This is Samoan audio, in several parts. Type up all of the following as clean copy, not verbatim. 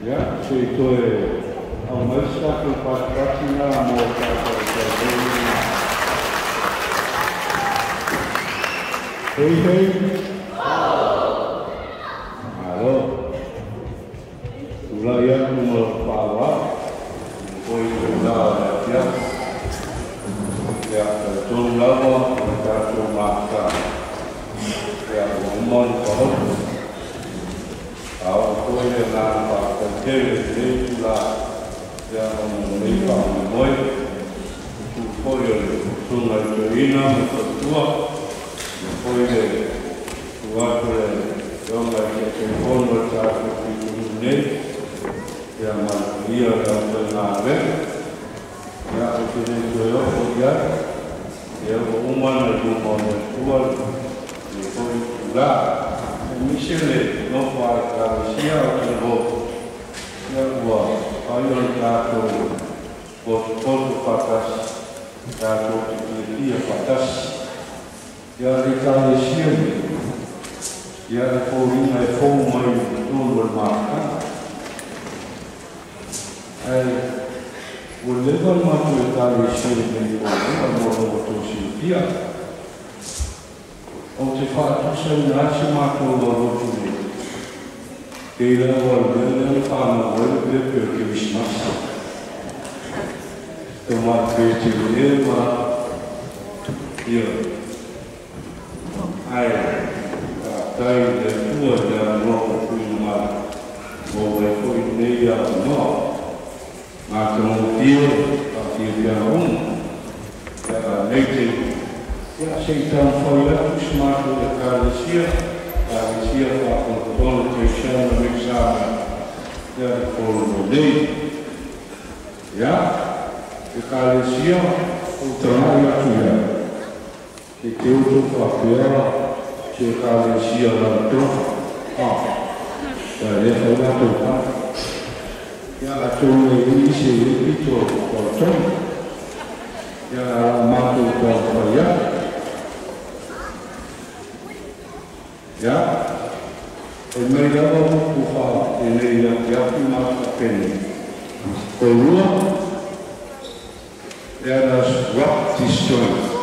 Ia, se i toe aumai se tatou patipati na mo tatou. Hei hei. Malo. Tulai atu ma lou faaaloalo, foi le la o le afiafi. Ia, talitonu lava o le tatou mafutaga. Ia, ua uma ona taoto. A oo foi le agaga faafetai tele i lenei itulā, ia, ona o lenei faamoemoe. Tutu foi o le susuga i le toeaina ma le faletua, ia foi le tu atu le afioga i le Taitaifono o le tatou pitonuu nei, ia ma le paia o le aufaigaluega. Ia, ou te le toe oo i ai, ia ua uma ona i luma o le Atua lenei foi itulā. Aemaise le nofo a Ekalesia o Televou, ia ua fai o le tatou potopoto faatasi, tatou te fiafia faatasi. Ia le Ekalesia nei, ia e foliga e fou mai i totonu o le mafutaga. Ae ua leva le matou Ekalesia i lenei foliga mo lo outou silafia. Ou te faatusaina ai se matou aulotu nei, pei lava o le mea lea na fanau ai le pepe o le Kerisimasi. Tamai Petelehema, ia. Ae faafetai i le Atua i le avanoa ua tuuina mai, maua ai foi lenei avanoa. Matagofie faafiafiaga uma. Ia, a lenei taimi, ia se i taumafai atu si matou Ekalesia, Ekalesia Faapotopoto Kerisiano mai Samoa, ia i Upolu nei. Ia, Ekalesia ou tagai atu i ai, se i te outou faapea se Ekalesia lautonu, a e le fai latou tala. Ia, atonu e i ai se pito tautonu. Ia, a matou taumafai atu. Ia, fai mai lava upu faapenei afiafi ma faapenei. Kolua, let us rock this joint.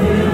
Ia.